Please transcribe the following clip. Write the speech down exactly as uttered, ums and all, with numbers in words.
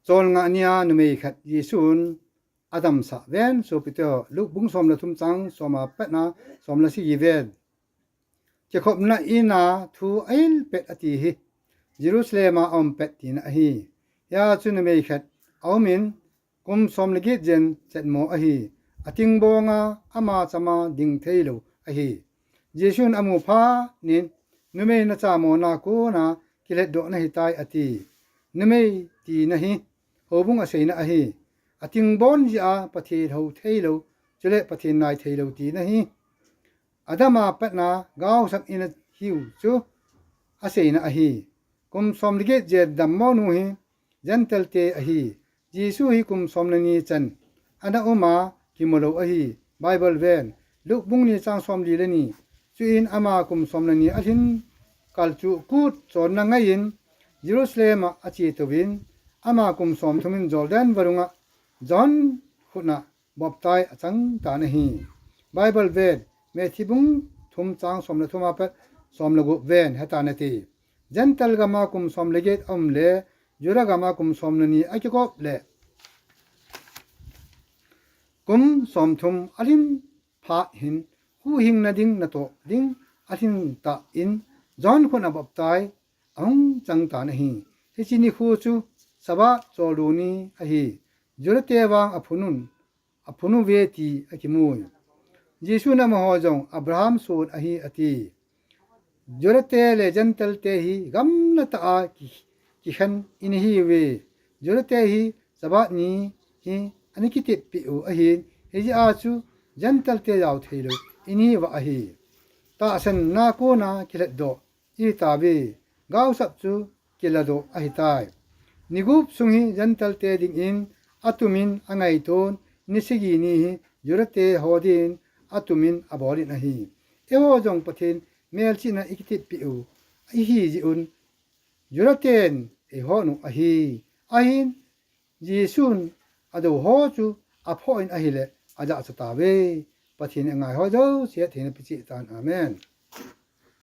Tolnga nia numei khat Jesun adamsah ven, sopite ho, Luke bung som le thum chang som a patna som le sagi ven. Kikhopna ina thu ahil pet ati hi, Jerusalem a aum pet tina ahi. Hia chu numei khat aumin, kum som le get jen chetmo ahi. Atingbonga ama chama ding theilou ahi. Jesun amu phat in, numei nachamona kona kilhetdoh nahitai ati. Numei tina hi houbung aseina ahi. Atingbon jeh a Pathen hou theilou, chule Pathen nai theilou tina hi. Adama patna gaosap ina hiu chu aseina ahi. Kum som le get jen dammonu hi Gentile te ahi. Jesu hi kum som le ni chan ana uma kimulou ahi. Bible ven, Luke bung ni chang som li le ni. Chuin ama kum som le ni alhin kal chu kut chonna ngaiyin Jerusalem a achetouvin, ama kum som thumin Jordan varunga John khutna baptize achang tan ahi. Bible ven, Matthew bung thum chang som le thum a pat som le gup ven, hetan ati. Gentile gama kum som le get aum le, Juda gama kum som le ni akikop le, kum som thum alhin phat hin, huhhingna ding natoh ding alhin tan, John khutna baptize ahung chang tan ahi. Hiche nikho chu Sabbath choldo ni ahi. Juda te vang aphunun, aphunu ve ti akimui. Jesun amaho jong Abraham son ahi ati. Juda te le Gentile te hi gamla tah a ki, kikhen in ahiuve. Juda te hi Sabbath ni hi ana kitepeh u ahin, hijeh a chu Gentile te jao theilou in ahiuva ahi. Tahsanna kona kilhetdoh ihi tauve, gaosap chu kiladoh ahitai. Ni gup sung hi Gentile te dingin atumin angaiton, ni sagi ni hi Juda te ho dingin atumin abolin ahi. Eiho jong Pathen melchihna ikitepeh u ihi jeh un, Juda ten eihon u ahi. Ahin, Jesun adou ho chu aphoh in ahile ajahcha tauve. Pathen in angai ho jouse theina peh cheh tan. Amen.